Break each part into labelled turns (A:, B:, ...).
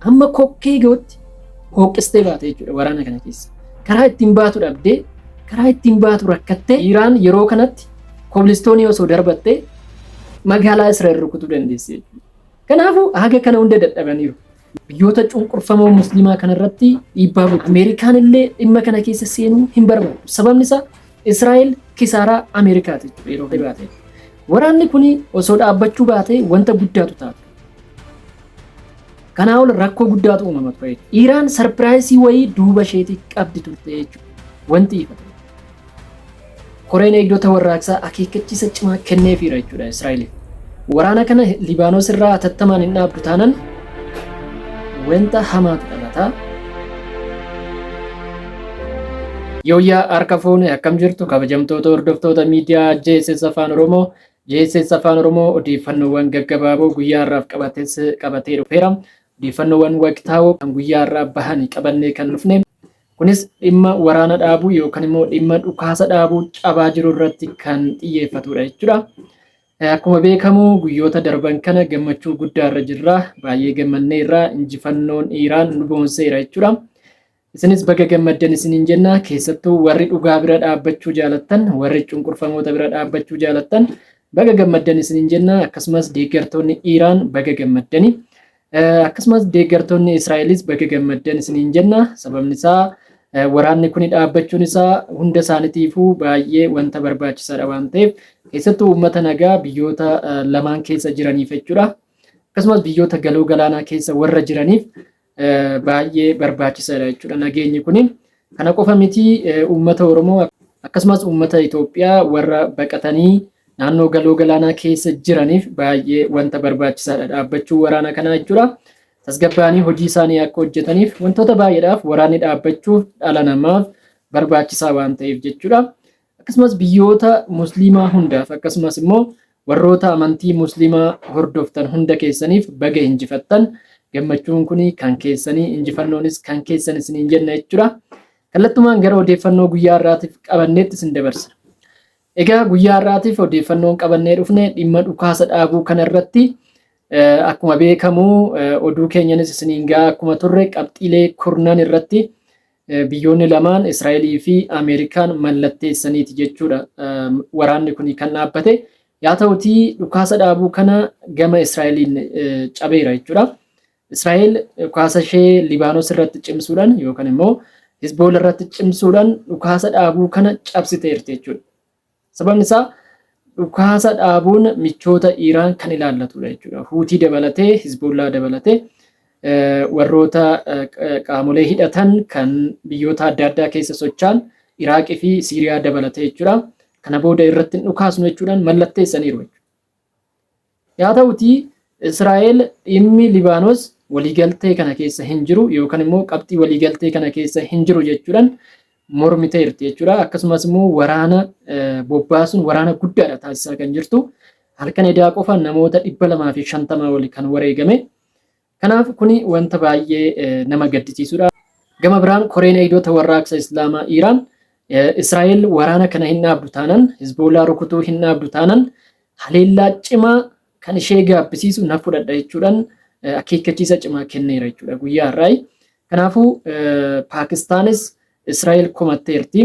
A: Hamma kokkee ga'utti hooqqistee baate jechuudha waraana kana keessa. Karaa ittiin baatu dhabdee, karaa ittiin baatu rakkattee Iraan yeroo kanatti kobilistoonii osoo darbattee magaalaa Israa'el rukutuu dandeessi jechuudha. Kanaafuu haga kana hunda dadhabaniiru. Biyyoota cunqurfamoo musliimaa kanarratti dhiibbaa godhu. Ameerikaan illee dhimma kana keessa seenuu hin barbaadu. Sababni isaa Israa'el kisaaraa Ameerikaati jechuudha yeroo baate. Waraanni kun osoo dhaabbachuu baatee wanta guddaatu ta'a. Kanaa ol rakkoo guddaatu uumama ture jechuudha. Iraan sarpiraayisii wayii duuba isheetii qabdi turte jechuudha. Wanti ifa ta'e. Koreen eegdota warraaqsaa akeekkachiisa cimaa kenneefiira jechuudha Israa'eliif. Waraana kana Libaanos irraa hatattamaan hin dhaabdu taanan wanta hamaatu dhalata. Yooyyaa harka fuune akkam jirtu kabajamtoota hordoftoota miidiyaa JSS Afaan Oromoo. JSS Afaan Oromoo odeeffannoowwan gaggabaaboo guyyaa har'aaf qabatee dhufeera. Odeeffannoowwan waqtaawoo kan guyyaa har'aa bahan qabannee kan dhufne. Kunis dhimma waraana dhaabuu yookaan immoo dhimma dhukaasa dhaabuu cabaa jiru irratti kan xiyyeeffatudha jechuudha. Akkuma beekamu guyyoota darban kana gammachuu guddaa irra jirra. Baay'ee gammanneerra. Injifannoon Iraan nu boonseera jechuudha. Isinis baga gammaddan isiniin jenna. Keessattuu warri dhugaa bira dhaabbachuu jaalattan, warri cunqurfamoota bira dhaabbachuu jaalattan baga gammaddan isiniin jenna. Akkasumas deeggartoonni Iraan baga gammaddani. Akkasumas deeggartoonni Israa'elis baga gammaddan isiniin jenna. Sababni isaa waraanni kun dhaabbachuun isaa hunda isaaniitiifuu baay'ee wanta barbaachisaadha waan ta'eef keessattuu uummata nagaa biyyoota lamaan keessa jiraniif jechuudha. Akkasumas biyyoota galoo galaanaa keessa warra jiraniif baay'ee barbaachisaadha jechuudha nageenyi kun. Kana qofa miti, uummata Oromoo akkasumas uummata Itoophiyaa warra baqatanii naannoo galoo galaanaa keessa jiraniif baay'ee wanta barbaachisaadha dhaabbachuu waraana kanaa jechuudha. Tasgabbaa'anii hojii isaanii akka hojjetaniif wantoota baay'eedhaaf waraanni dhaabbachuuf dhala namaaf barbaachisaa waan ta'eef jechuudha. Akkasumas biyyoota musliimaa hundaaf akkasumas immoo warroota amantii musliimaa hordoftan hunda keessaniif baga injifattan. Gammachuun kun kan keessanii, injifannoonis kan keessan isiniin jenna jechuudha. Kallattumaan gara odeeffannoo guyyaa har'aatiif qabanneetti isin dabarsa. Egaa guyyaa har'aatiif odeeffannoon qabannee dhufne dhimma dhukaasa dhaabuu kanarratti akkuma beekamu oduu keenyanis isiniin gahaa akkuma turre qabxiilee kurnan irratti biyyoonni lamaan Israa'elii fi Ameerikaan mallatteessaniiti jechuudha waraanni kun kan dhaabbate. Yaa ta'utii dhukaasa dhaabuu kana gama Israa'eliin cabeera jechuudha. Israa'el dhukaasa ishee Libaanos irratti cimsuudhaan yookaan immoo Hizboola irratti cimsuudhaan dhukaasa dhaabuu kana cabsiteerti jechuudha. Sababni isaa dhukaasa dhaabuun michoota Iraan kan ilaallatudha jechuudha. Huutii dabalatee, Hizboollaa dabalatee warroota qaamolee hidhatan kan biyyoota adda addaa keessa socho'an Iraaqii fi Siiriyaa dabalatee jechuudha. Kana booda irratti hin dhukaasnu jechuudhaan mallatteessaniiru jechuudha. Yaa ta'utii Israa'el dhimmi Libaanos waliigaltee kana keessa hin jiru yookaan immoo qabxii waliigaltee kana keessa hin jiru jechuudhaan mormiteerti jechuudha. Akkasumas immoo waraana bobbaasuun waraana guddaadha taasisaa kan jirtu. Halkan edaa qofa namoota 250 oli kan wareegame. Kanaaf kuni wanta baay'ee nama gaddisiisudha. Gama biraan Koreen Eegdota Warraaqsa Islaamaa Iiraan Israa'el waraana kana hin dhaabdu taanan, Hizboolaa rukutuu hin dhaabdu taanan haleellaa cimaa kan ishee gaabbisiisu na fudhadha jechuudhaan akeekkachiisa cimaa kenneera jechuudha guyyaa har'aa. Kanaafuu Paakistaanis Israa'el komatteerti.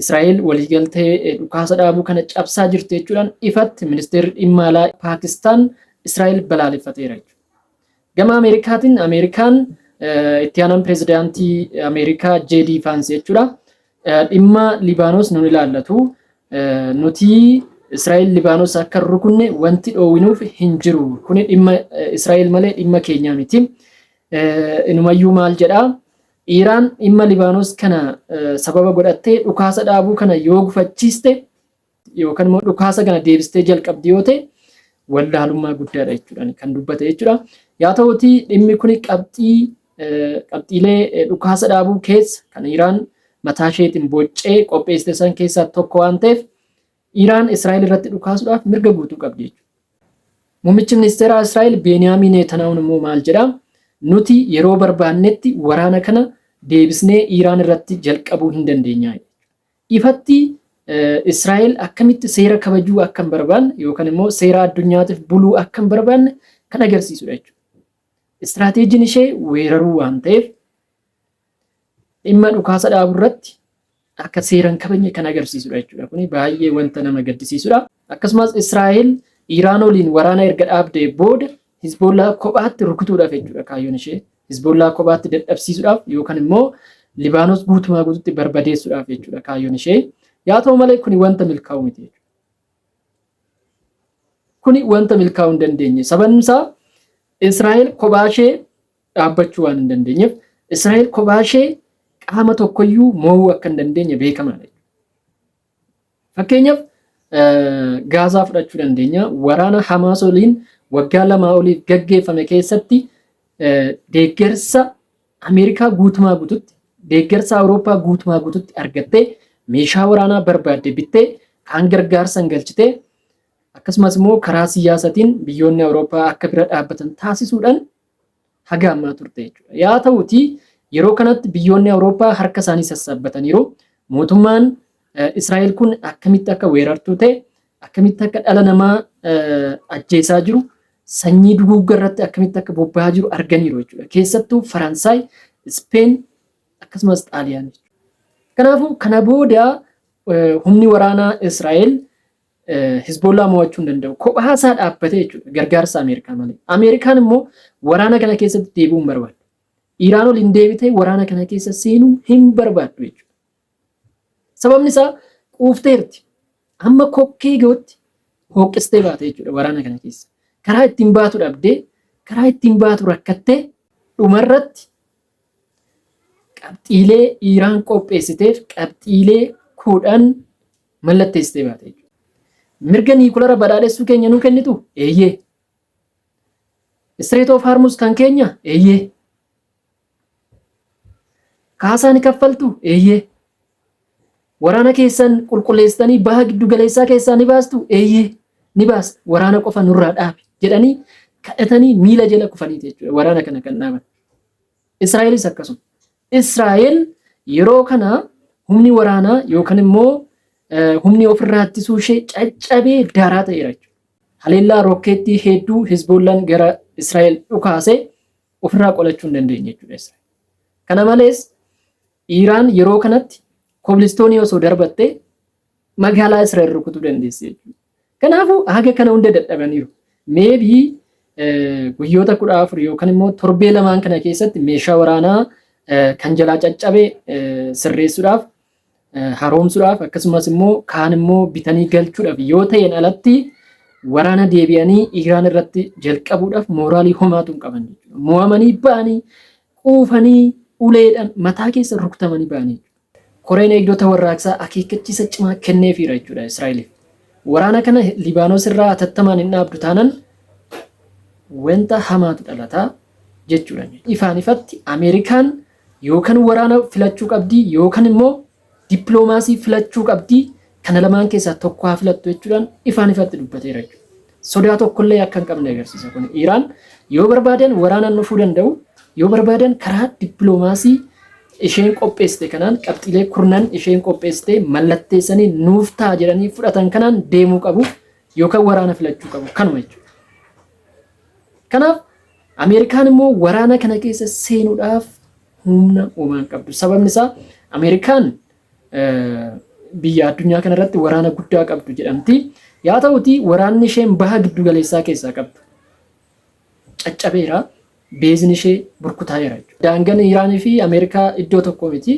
A: Israa'el waliigaltee dhukaasa dhaabuu kana cabsaa jirti jechuudhaan ifatti ministeerri dhimma alaa Paakistaan Israa'el balaaleffateera jechuudha. Gama Ameerikaatiin Ameerikaan itti aanaan pirezidaantii Ameerikaa JD Vance jechuudha. Dhimma Libaanos nun ilaallatu. Nuti Israa'el Libaanos akka hin rukunne wanti dhoowwinuuf hin jiru. Kuni dhimma Israa'el malee dhimma keenyaa miti. Inumayyuu maal jedhaa? Iiraan dhimma Libaanos kana sababa godhattee dhukaasa dhaabuu kana yoo gufachiiste yookaan immoo dhukaasa kana deebistee jalqabdi yoo ta'e wallaalummaa guddaadha jechuudhaan kan dubbate jechuudha. Yaa ta'utii dhimmi kun qabxiilee dhukaasa dhaabuu keessa kan Iiraan mataa isheetiin boccee qopheessite san keessaa tokko waan ta'eef Iiraan Israa'el irratti dhukaasuudhaaf mirga guutuu qabdi jechuudha. Muummichi ministeeraa Israa'el Beeniyaamin Netanyahuun immoo maal jedhaa? Nuti yeroo barbaannetti waraana kana deebisnee Iiraan irratti jalqabuu hin dandeenya. Ifatti Israa'el akkamitti seera kabajuu akka hin barbaanne yookaan immoo seera addunyaatiif buluu akka hin barbaanne kan agarsiisudha jechuudha. Istiraateejiin ishee weeraruu waan ta'eef dhimma dhukaasa dhaabuu irratti akka seera hin kabajne kan agarsiisudha jechuudha. Kuni baay'ee wanta nama gaddisiisudha. Akkasumas Israa'el Iraan waliin waraana erga dhaabdee booda Hizboollaa kophaatti rukutuudhaaf jechuudha kaayyoon ishee. Hizboollaa kophaatti dadhabsiisuudhaaf yookaan immoo Libaanos guutumaa guututti barbadeessuudhaaf jechuudha kaayyoon ishee. Yaa ta'u malee kuni wanta milkaa'u miti jechuudha. Kuni wanta milkaa'uu hin dandeenye. Sababni isaa Israa'el kophaa ishee dhaabbachuu waan hin dandeenyeef Israa'el kophaa ishee qaama tokkoyyuu mo'uu akka hin dandeenye beekamaadha. Fakkeenyaaf Gaazaa fudhachuu dandeenya. Waraana Hamaas waliin waggaa lamaa oliif gaggeeffame keessatti deeggarsa Ameerikaa guutumaa guututti, deeggarsa Awurooppaa guutumaa guututti argattee meeshaa waraanaa barbaadde bittee kaan gargaarsan galchitee akkasumas immoo karaa siyaasatiin biyyoonni Awurooppaa akka bira dhaabbatan taasisuudhaan haga ammaa turte jechuudha. Yaa ta'uutii yeroo kanatti biyyoonni Awurooppaa harka isaanii sassaabbataniiru. Mootummaan Israa'el kun akkamitti akka weerartuu ta'e, akkamitti akka dhala namaa ajjeesaa jiru, sanyii duguugga irratti akkamitti akka bobba'aa jiru arganiiru jechuudha. Keessattuu Faransaay, Ispeen akkasumas Xaaliyaan jechuudha. Kanaafuu kana booda humni waraanaa Israa'el Hizboollaa mo'achuu hin danda'u. Kophaa isaa dhaabbatee jechuudha gargaarsa Ameerikaa malee. Ameerikaan immoo waraana kana keessatti deebi'uu hin barbaaddu. Iraan waliin deebitee waraana kana keessa seenuu hin barbaaddu jechuudha. Sababni isaa quufteerti. Amma kokkee ga'utti hooqqistee baate jechuudha waraana kana keessa. Karaa ittiin baatu dhabdee, karaa ittiin baatu rakkattee dhumarratti qabxiilee Iraan qopheessiteef qabxiilee 10 mallatteessitee baate jechuudha. Mirga niikulara badhaadhessuu keenya nuu kennitu? Eeyyee. Strait of Hormuz kan keenya? Eeyyee. Kaasaa ni kaffaltu? Eeyyee. Waraana keessan qulqulleessitanii baha giddu galeessaa keessaa ni baastu? Eeyyee. Ni baasna. Waraana qofa nurraa dhaabi jedhanii kadhatanii miila jala kufaniiti jechuudha waraana kana kan dhaaban. Israa'elis akkasuma. Israa'el yeroo kana humni waraanaa yookaan immoo humni ofirraa ittisuu ishee caccabee daaraa ta'eera jechuudha. Haleellaa rokkeettii hedduu Hizboollaan gara Israa'el dhukaase ofirraa qolachuu hin dandeenye jechuudha Israa'el. Kana malees Iiraan yeroo kanatti kobilistoonii osoo darbattee magaalaa Israa'el rukutuu dandeessi jechuudha. Kanaafuu haga kana hunda dadhabaniiru. Meebii guyyoota 14 yookaan immoo torbee lamaan kana keessatti meeshaa waraanaa kan jalaa caccabe sirreessuudhaaf haroomsuudhaaf akkasumas immoo kaan immoo bitanii galchuudhaaf yoo ta'een alatti waraana deebi'anii Iraan irratti jalqabuudhaaf mooraalii homaatu hin qaban jechuudha. Mo'amanii ba'anii quufanii uleedhaan mataa keessa rukutamanii ba'anii jechuudha. Koreen eegdota warraaqsaa akeekkachiisa cimaa kenneefiira jechuudha Israa'eliif. Waraana kana Libaanos irraa hatattamaan hin dhaabdu taanan wanta hamaatu dhalataa jechuudha. Ifaan ifatti Ameerikaan yookaan waraana filachuu qabdi yookaan immoo dippiloomaasii filachuu qabdi kana lamaan keessaa tokko haa filattu jechuudhaan ifaan ifatti dubbateera jechuudha. Sodaa tokkollee akka hin qabne agarsiisa kun. Iraan yoo barbaadan waraanaan dhufuu danda'u yoo barbaadan karaa dippiloomaasii isheen qopheessite kanaan qabxiilee kurnan isheen qopheessite mallatteessanii nuuf ta'a jedhanii fudhatan kanaan deemuu qabu yookaan waraana filachuu qabu kanuma jechuudha. Kanaaf Ameerikaan immoo waraana kana keessa seenuudhaaf humna homaa hin qabdu. Sababni isaa Ameerikaan biyya addunyaa kanarratti waraana guddaa qabdu jedhamti. Yaa ta'uti waraanni isheen baha giddu galeessaa keessaa qabdu caccabeera. Beezni ishee burkutaa'eera jechuudha. Daangaan Iraanii fi Ameerikaa iddoo tokko miti.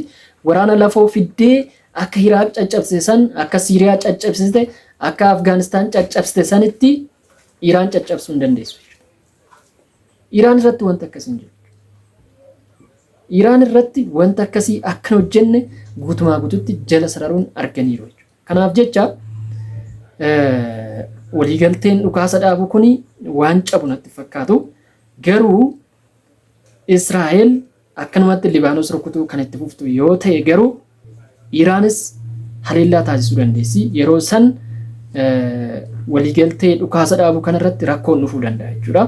A: Waraana lafoo fiddee akka Iraaq caccabsite san, akka Siiriyaa caccabsite, akka Afgaanistaan caccabsite sanitti Iraan caccabsuu hin dandeessu. Iraan irratti wanta akkasii hin jiru. Iraan irratti wanta akkasii akka hin hojjenne guutumaa guututti jala sararuun arganiiru jechuudha. Kanaaf jecha waliigalteen dhukaasa dhaabu kun waan cabu natti fakkaatu. Garuu Israa'el akkanumatti Libaanos rukutuu kan itti fuftu yoo ta'e garuu Iraanis haleellaa taasisuu dandeessi. Yeroo san waliigaltee dhukaasa dhaabuu kanarratti rakkoon dhufuu danda'a jechuudha.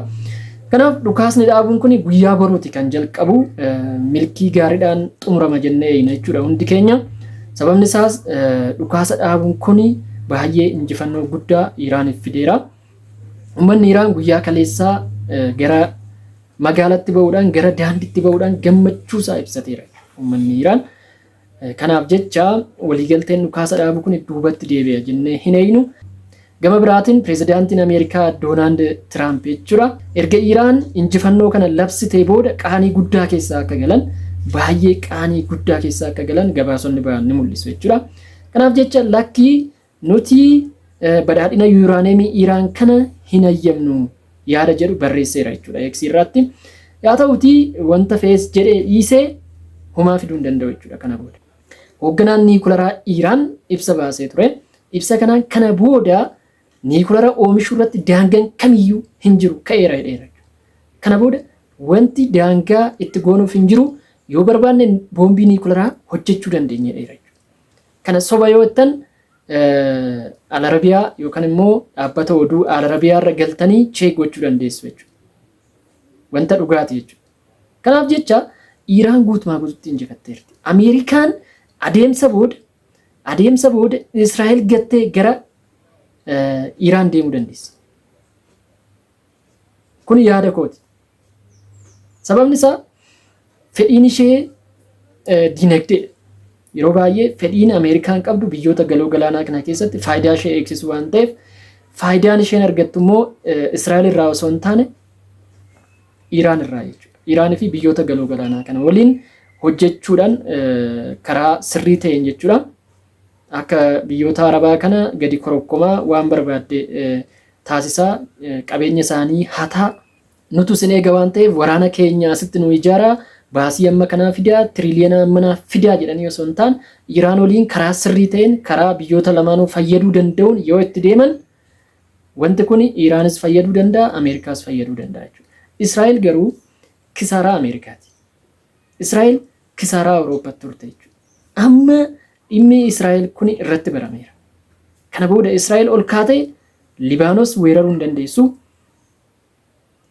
A: Kanaaf dhukaasni dhaabuun kun guyyaa boruuti kan jalqabu milkii gaariidhaan xumurama jennee eegna jechuudha hundi keenya. Sababni isaas dhukaasa dhaabuun kun baay'ee injifannoo guddaa Iraaniif fideera. Uummanni Iraan guyyaa kaleessaa gara Magaalatti ba'uudhaan gara daandiitti ba'uudhaan gammachuu isaa ibsateera uummanni Iraan. Kanaaf jecha waliigalteen dhukaasa dhaabuu kun duubatti deebi'a jennee hin eegnu. Gama biraatiin pireezidaantiin Ameerikaa Doonaald Tiraamp jechuudha. Erga Iraan injifannoo kana labsitee booda qaanii guddaa keessa akka galan, baay'ee qaanii guddaa keessa akka galan gabaasonni ba'an ni mul'isu jechuudha. Kanaaf jecha lakkii, nuti badhaadhina yuuraaneemii Iraan kana hin hayyamnu yaada jedhu barreesseera jechuudha X irratti. Haa ta'utii wanta fe'es jedhee dhiisee homaa fiduu hin danda'u jechuudha kana booda. Hoogganaan niikularaa Iraan ibsa baasee ture. Ibsa kanaan kana booda niikulara oomishuu irratti daangaan kamiyyuu hin jiru ka'eera jedheera. Kana booda wanti daangaa itti goonuuf hin jiru, yoo barbaanne boombii niikularaa hojjechuu dandeenya jedheera. Kana soba yoo jettan Al Arabiyaa yookaan immoo dhaabbata oduu Al Arabiyaa irra galtanii check gochuu dandeessu jechuudha. Wanta dhugaati jechuudha. Kanaaf jecha Iraan guutumaa guututti injifatteerti. Ameerikaan adeemsa booda Israa'el gattee gara Iraan deemuu dandeessi. Kun yaada kooti. Sababni isaa fedhiin ishee dinagdeedha. Yeroo baay'ee fedhiin Ameerikaan qabdu biyyoota galoo galaanaa kana keessatti faayidaa ishee eegsisu waan ta'eef, faayidaan isheen argattu immoo Israa'el irraa osoo hin taane Iraan irraa jechuudha. Iraanii fi biyyoota galoo galaanaa kana waliin hojjechuudhaan karaa sirrii ta'een jechuudha. Akka biyyoota Arabaa kana gadi korokkomaa, waan barbaadde taasisaa, qabeenya isaanii hataa, nutu isin eega waan ta'eef waraana keenya asitti nu ijaaraa, baasii amma kanaa fidaa, tiriliyoona ammanaa fidaa jedhanii osoo hin taane, Iraan waliin karaa sirrii ta'een, karaa biyyoota lamaanuu fayyaduu danda'uun yoo itti deeman, wanti kun Iraanis fayyaduu danda'a, Ameerikaas fayyaduu danda'a jechuudha. Israa'el garuu kisaaraa Ameerikaati. Israa'el kisaaraa Awurooppaatti turte jechuudha. Amma dhimmi Israa'el kun irratti barameera. Kana booda Israa'el ol kaatee Libaanos weeraruu hin dandeessu.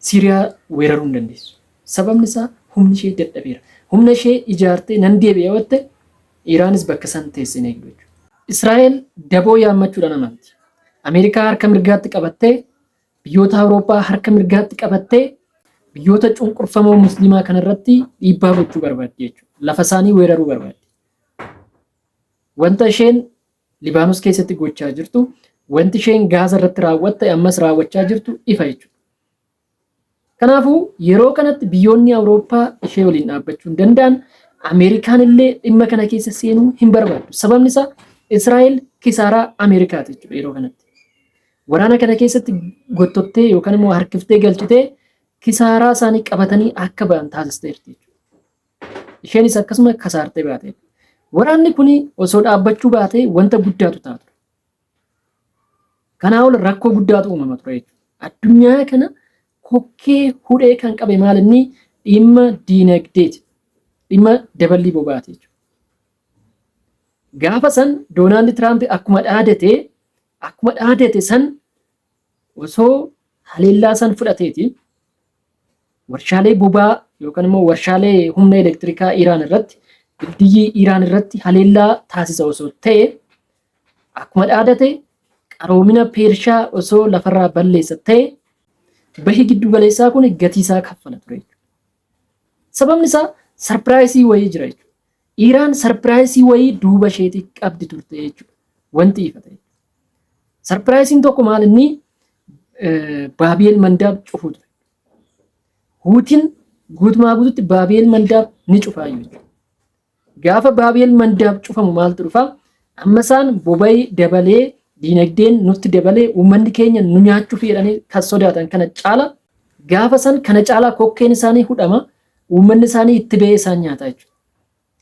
A: Siiriyaa weeraruu hin dandeessu. Sababni isaa humni ishee dadhabeera. Humna ishee ijaartee nan deebi'a yoo jette, Iraanis bakka san teessee hin eegdu jechuudha. Israa'el daboo yaammachuudhaan amanti. Ameerikaa harka mirgaatti qabattee, biyyoota Awurooppaa harka mirgaatti qabattee, biyyoota cunqurfamoo musliimaa kanarratti dhiibbaa gochuu barbaaddi jechuudha. Lafa isaanii weeraruu barbaaddi. Wanta isheen Libaanos keessatti gochaa jirtu, wanti isheen Gaaza irratti raawwatte, ammas raawwachaa jirtu ifa jechuudha. Kanaafuu yeroo kanatti biyyoonni Awurooppaa ishee waliin dhaabbachuu hin danda'an. Ameerikaan illee dhimma kana keessa seenuu hin barbaaddu. Sababni isaa Israa'el kisaaraa Ameerikaati jechuudha yeroo kanatti. Waraana kana keessatti gottottee yookaan immoo harkiftee galchitee kisaaraa isaanii qabatanii akka ba'an taasisteerti jechuudha. Isheenis akkasuma kasaartee baate. Waraanni kun osoo dhaabbachuu baatee wanta guddaatu ta'a ture. Kanaa ol rakkoo guddaatu uumama ture jechuudha. Addunyaa kana kokkee hudhee kan qabe maal inni? Dhimma diinagdeeti. Dhimma daballii boba'aati jechuudha. Gaafa san Doonaald Tiraamp akkuma dhaadate san osoo haleellaa san fudhateeti warshaalee boba'aa yookaan immoo warshaalee humna elektirikaa Iraan irratti, dildiyyii Iraan irratti haleellaa taasisa osoo ta'e, akkuma dhaadate qaroomina Peershaa osoo lafarraa balleessa ta'e, bahi giddu galeessaa kun gatii isaa kaffala ture jechuudha. Sababni isaa surprise wayii jira jechuudha. Iraan surprise wayii duuba isheetii qabdi turte jechuudha. Wanti ifa ta'e. Surpriseiin tokko maal inni? Baabiyeel Mandaab cufuu ture. Huutiin guutumaa guututti Baabiyeel Mandaab ni cufaa jechuudha. Gaafa Baabiyeel Mandaab cufamu maaltu dhufa? Amma isaan boba'i dabalee, diinagdeen nutti dabalee, uummanni keenya nu nyaachuuf jedhanii kan sodaatan kana caala, gaafa san kana caalaa kokkeen isaanii hudhama, uummanni isaanii itti ba'ee isaan nyaata jechuudha.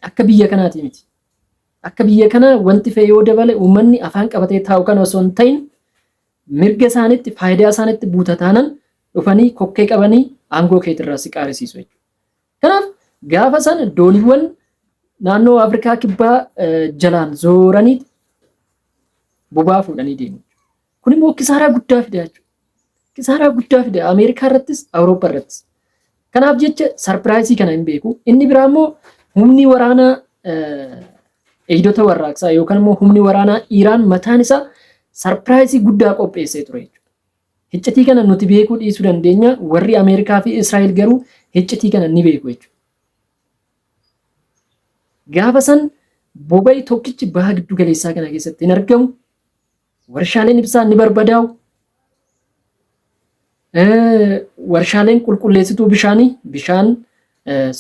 A: Akka biyya kanaati miti. Akka biyya kanaa wanti fe'e yoo dabale uummanni afaan qabatee taa'u kana osoo hin ta'in, mirga isaaniitti, faayidaa isaaniitti buuta taanan dhufanii kokkee qabanii aangoo keetirraa si qaarisiisu jechuudha. Kanaaf gaafa sana dooniiwwan naannoo Afrikaa Kibbaa jalaan zooranii boba'aa fuudhanii deemu. Kun immoo kisaaraa guddaa fida jechuudha. Kisaaraa guddaa fida Ameerikaa irrattis, Awurooppaa irrattis. Kanaaf jecha surprise kana hin beeku. Inni biraa immoo humni waraanaa eegdota warraaqsaa yookaan immoo humni waraanaa Iraan mataan isaa surprise guddaa qopheessee ture jechuudha. Hiccitii kana nuti beekuu dhiisuu dandeenya. Warri Ameerikaa fi Israa'el garuu hiccitii kana ni beeku jechuudha. Gaafa san boba'i tokkichi baha giddu galeessaa kana keessatti hin argamu. Warshaaleen ibsaa ni barbadaa'u. Warshaaleen qulqulleessituu bishaanii bishaan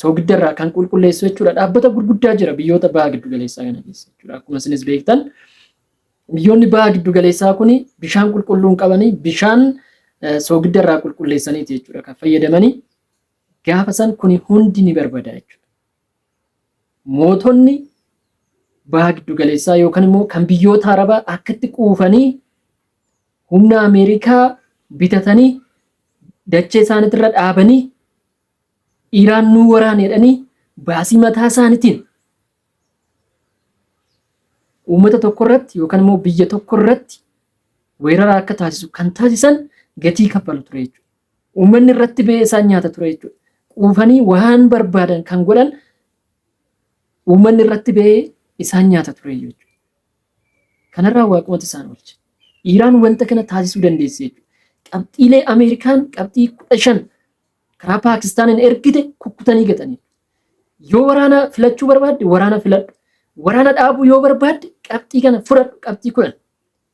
A: soogidda irraa kan qulqulleessu jechuudha. Dhaabbata gurguddaa jira biyyoota baha giddu galeessaa kana keessa jechuudha. Akkuma isinis beektan biyyoonni baha giddu galeessaa kun bishaan qulqulluu hin qabanii bishaan soogidda irraa qulqulleessaniiti jechuudha kan fayyadamanii. Gaafa san kuni hundi ni barbada jechuudha. Mootonni baha giddu galeessaa yookaan immoo kan biyyoota Arabaa akkatti quufanii humna Ameerikaa bitatanii dachee isaaniitirra dhaabanii Iraan nuu waraane jedhanii baasii mataa isaaniitiin uummata tokko irratti yookaan immoo biyya tokko irratti weerara akka taasisu kan taasisan gatii kaffalu ture jechuudha. Uummanni irratti ba'ee isaan nyaata ture jechuudha. Quufanii waan barbaadan kan godhan uummanni irratti ba'ee isaan nyaata ture jechuudha. Kanarraa waaqumatu isaan oolche. Iiraan wanta kana taasisuu dandeesse jechuudha. Qabxiilee Ameerikaan qabxii 15 karaa Paakistaaniin ergite kukkutanii gatanii. Yoo waraana filachuu barbaadde waraana filadhu. Waraana dhaabuu yoo barbaadde qabxii kana fudhadhu qabxii 10.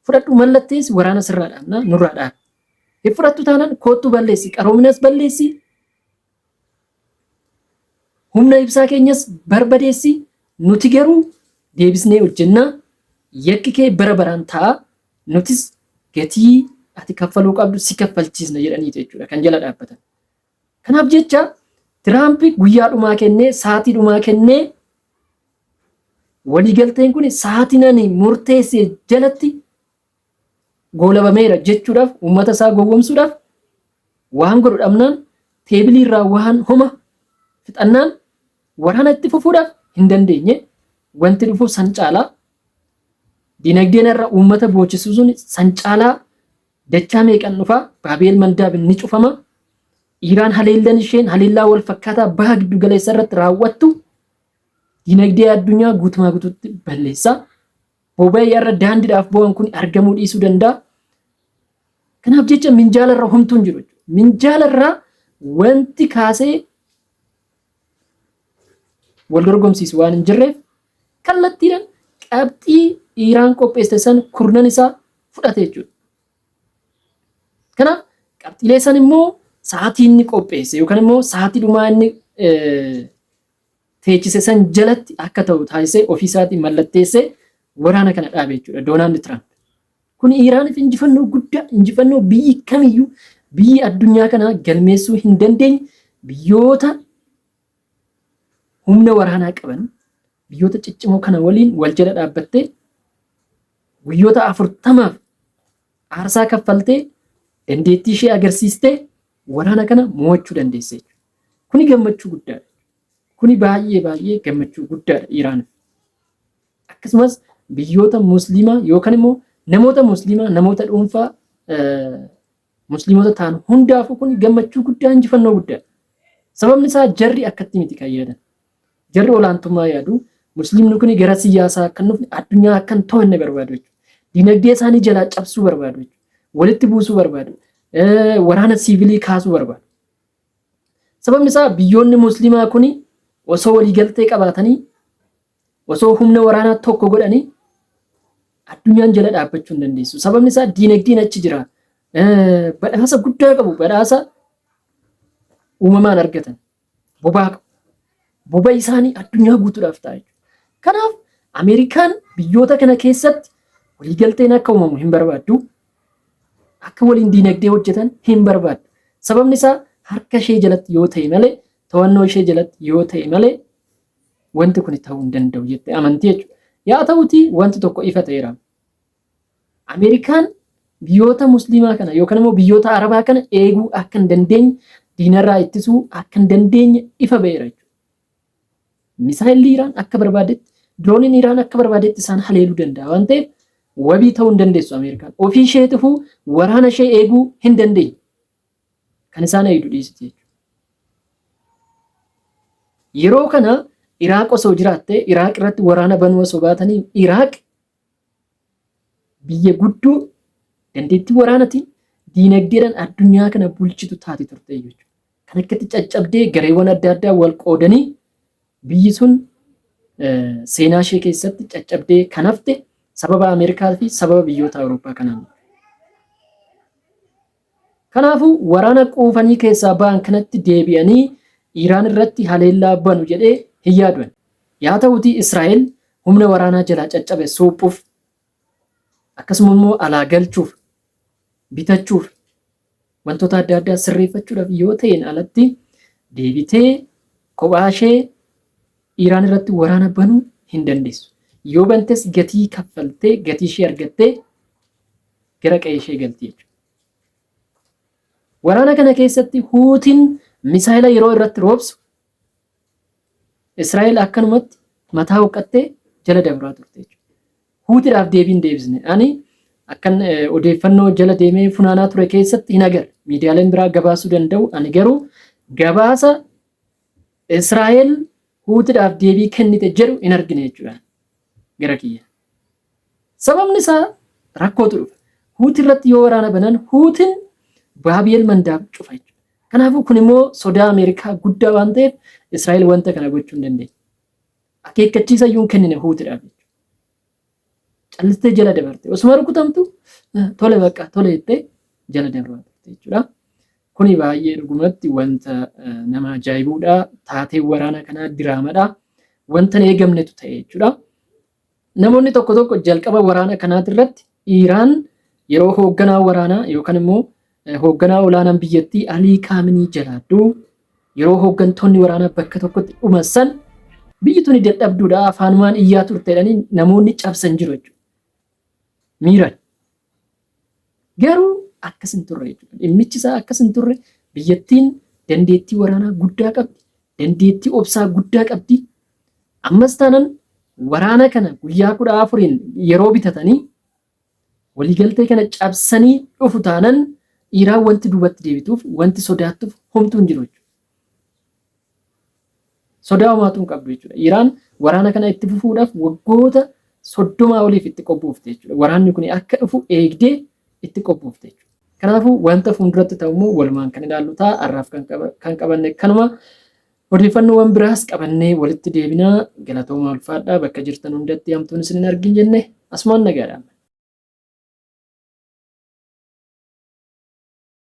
A: Fudhadhu mallatteessi waraana sirraa dhaabna nurraa dhaabi. Hin fudhattu taanaan koottuu balleessi qaroominas balleessi humna ibsaa keenyas barbadeessi nuti garuu deebisnee hojjennaa yakki kee bara baraan ta'a nutis gatii ati kaffaluu qabdu si kaffalchiisna jedhaniiti jechuudha kan jala dhaabbatan. Kanaaf jecha Tiraampi guyyaa dhumaa kennee sa'aatii dhumaa kennee waliigalteen kun sa'aatiin ani murteesse jalatti goolabameera jechuudhaaf uummata isaa gowwoomsuudhaaf waan godhu dhabnaan teebilii irraa waan homa fixannaan waraana itti fufuudhaaf hin dandeenye wanti dhufu san caalaa dinagdeen irra uummata boochisuu sun san caalaa dachaa meeqan dhufa Baabeel Mandaab ni cufama Iiraan haleellan isheen haleellaa wal fakkaataa baha giddu galeessa irratti raawwattu dinagdee addunyaa guutumaa guutuutti balleessa. Boba'ii irra daandiidhaaf bo'an kun argamuu dhiisuu danda'a. Kanaaf jecha minjaala irra homtuu hin jiru. Minjaala irraa wanti kaasee wal dorgomsiisu waan hin jirreef kallattiidhaan qabxii Iiraan qopheessite san kurnan isaa fudhate jechuudha. Kanaaf qabxiilee san immoo sa'aatii inni qopheesse yookaan immoo sa'aatii dhumaa inni teechise san jalatti akka ta'u taasisee ofii isaatii mallatteessee waraana kana dhaabe jechuudha Doonaald Tiraamp. Kun Iiraaniif injifannoo guddaa injifannoo biyyi kamiyyuu biyyi addunyaa kanaa galmeessuu hin dandeenye biyyoota humna waraanaa qaban biyyoota ciccimoo kana waliin wal jala dhaabbattee guyyoota 40f aarsaa kaffaltee dandeettii ishee agarsiistee waraana kana mo'achuu dandeesse jechuudha. Kuni gammachuu guddaadha. Kuni baay'ee baay'ee gammachuu guddaadha Iiraaniif. Akkasumas biyyoota musliimaa yookaan immoo namoota musliimaa namoota dhuunfaa musliimota ta'an hundaafuu kun gammachuu guddaa injifannoo guddaadha. Sababni isaa jarri akkatti miti kan yaadan. Jarri olaantummaa yaadu. Musliimni kun gara siyaasaa akka hin dhufne addunyaa akka hin to'anne barbaadu jechuudha. Dinagdee isaanii jalaa cabsuu barbaadu jechuudha. Walitti buusuu barbaadu. Waraana siivilii kaasuu barbaadu. Sababni isaa biyyoonni musliimaa kun osoo waliigaltee qabaatanii osoo humna waraanaa tokko godhanii addunyaan jala dhaabbachuu hin dandeessu. Sababni isaa diinagdeen achi jira. Badhaasa guddaa qabu. Badhaasa uumamaan argatan. Bobaa qabu. Boba'i isaanii addunyaa guutuudhaaf ta'a jechuudha. Kanaaf Ameerikaan biyyoota kana keessatti waliigalteen akka uumamu hin barbaaddu. Akka waliin diinagdee hojjetan hin barbaaddu. Sababni isaa harka ishee jalatti yoo ta'e malee to'annoo ishee jalatti yoo ta'e malee wanti kun ta'uu hin danda'u jettee amantii jechuudha. Yaa ta'utii wanti tokko ifa ta'eera. Ameerikaan biyyoota musliimaa kana yookaan immoo biyyoota arabaa kana eeguu akka hin dandeenye diinarraa ittisuu akka hin dandeenye ifa ba'eera jechuudha. Misaayilli Iraan akka barbaadetti dirooniin Iraan akka barbaadetti isaan haleeluu danda'a waan ta'eef wabii ta'uu hin dandeessu Ameerikaan. Ofii isheetifuu waraana ishee eeguu hin dandeenye. Kan isaan eegdu dhiisiti jechuudha. Yeroo kana Iraaq osoo jiraatte Iraaq irratti waraana banuu osoo baatanii Iraaq biyya guddoo dandeettii waraanatiin, diinagdeedhaan addunyaa kana bulchitu taate turte jechuudha. Kan akkatti caccabdee gareewwan adda addaa wal qoodanii biyyi sun seenaa ishee keessatti caccabdee kan hafte sababa Ameerikaa fi sababa biyyoota Awurooppaa kanaan. Kanaafuu waraana quufanii keessaa ba'an kanatti deebi'anii Iraan irratti haleellaa banu jedhee hin yaaduan. Yaa ta'utii Israa'el humna waraanaa jalaa caccabe suuphuuf akkasuma immoo alaa galchuuf bitachuuf wantoota adda addaa sirreeffachuudhaaf yoo ta'een alatti deebitee kophaa ishee Iraan irratti waraana banuu hin dandeessu. Yoo bantes gatii kaffaltee gatii ishee argattee gara qe'ee ishee galti jechuudha. Waraana kana keessatti Huutiin misaayila yeroo irratti roobsu Israa'el akkanumatti mataa huqqattee jala dabraa turte jechuudha. Huutiidhaaf deebii hin deebisne. Ani akkan odeeffannoo jala deemee funaanaa ture keessatti hin agarre. Miidiyaaleen biraa gabaasuu danda'u. Ani garuu gabaasa Israa'el Huutiidhaaf deebii kennite jedhu hin argine jechuudha. Gara kiyya. Sababni isaa rakkootu dhufa. Huutii irratti yoo waraana banan Huutiin Baabiyel Mandaab cufa jechuudha. Kanaafuu kun immoo sodaa Ameerikaa guddaa waan ta'eef Israa'el wanta kana gochuu hin dandeenye. Akeekkachiisa iyyuu hin kennine Huutiidhaaf jechuudha. Callistee jala dabarte. Osuma rukutamtu tole bakka tole jettee jala dabarte jechuudha. Kuni baay'ee dhugumatti wanta nama ajaa'ibuudha. Taateen waraana kanaa diraamadha. Wanta hin eegamnetu ta'e jechuudha. Namoonni tokko tokko jalqaba waraana kanaati irratti Iiraan yeroo hoogganaa waraanaa yookaan immoo hoogganaa olaanaan biyyattii Alii Kaaminii jalaa du'u yeroo hooggantoonni waraanaa bakka tokkotti dhuman san biyyi tuni dadhabduudha afaanumaan iyyaa turte jedhanii namoonni cabsan jiru jechuudha. Miiran. Garuu akkas hin turre jechuudha. Dhimmichi isaa akkas hin turre biyyattiin dandeettii waraanaa guddaa qabdi. Dandeettii obsaa guddaa qabdi. Ammas taanan waraana kana guyyaa 14n yeroo bitatanii waliigaltee kana cabsanii dhufu taanan Iiraan wanti duubatti deebituuf wanti sodaattuuf homtuu hin jiru jechuudha. Sodaa homaatu hin qabdu jechuudha. Iiraan waraana kana itti fufuudhaaf waggoota 30 oliif itti qophoofte jechuudha. Waraanni kun akka dhufu eegdee itti qophoofte jechuudha. Kanaafuu wanta fuulduratti ta'u immoo walumaan kan ilaallu ta'a. Har'aaf kan qabanne kanuma. Odeeffannoowwan biraas qabannee walitti deebinaa. Galatoomaa ulfaadhaa bakka jirtan hundatti hamtuun isin hin argin jenne asumaan nagaadhaan.